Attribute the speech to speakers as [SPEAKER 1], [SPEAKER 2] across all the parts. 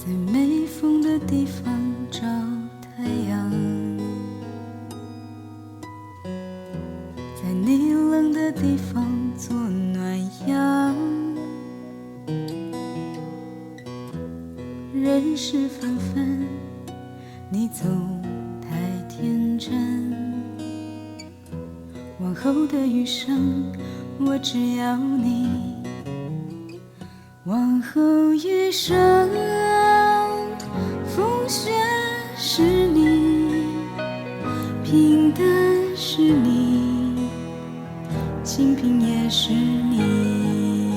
[SPEAKER 1] 在沒風的地方找太陽，在你冷的地方做暖陽。人事紛紛，你總太天真。往後的餘生，我只要你。往後餘生，風雪是你，平淡是你，清貧也是你，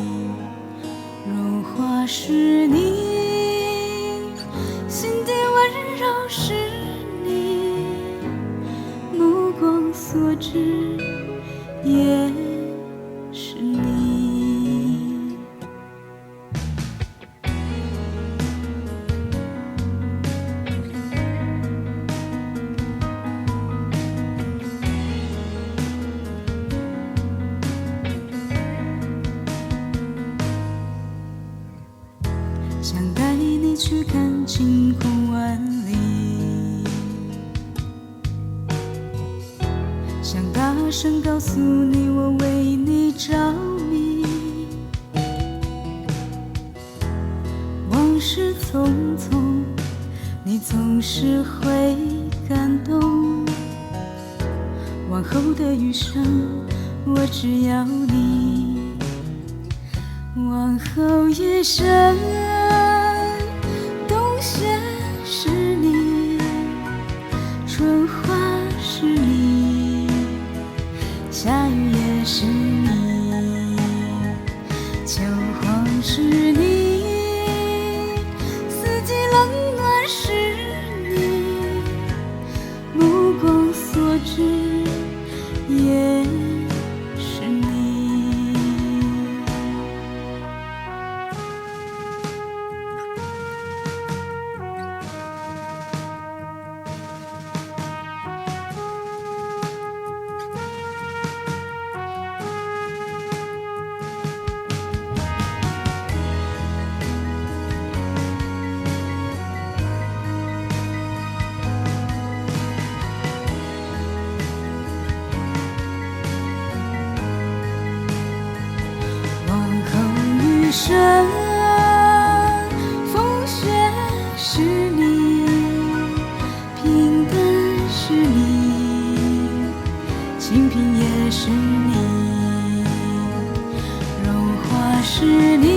[SPEAKER 1] 融化是你，心底溫柔是你，目光所至也是你。想帶你去看晴空萬里，想大聲告訴你我為你着迷。往事匆匆，你總是會感動。往後的餘生，我只要你。往後餘生，冬雪是你，春花是你，下雨也是你，秋黃是你，四季冷暖是你，目光所至也是你。往後餘生，風雪是你，平淡是你，清貧也是你，融化是你。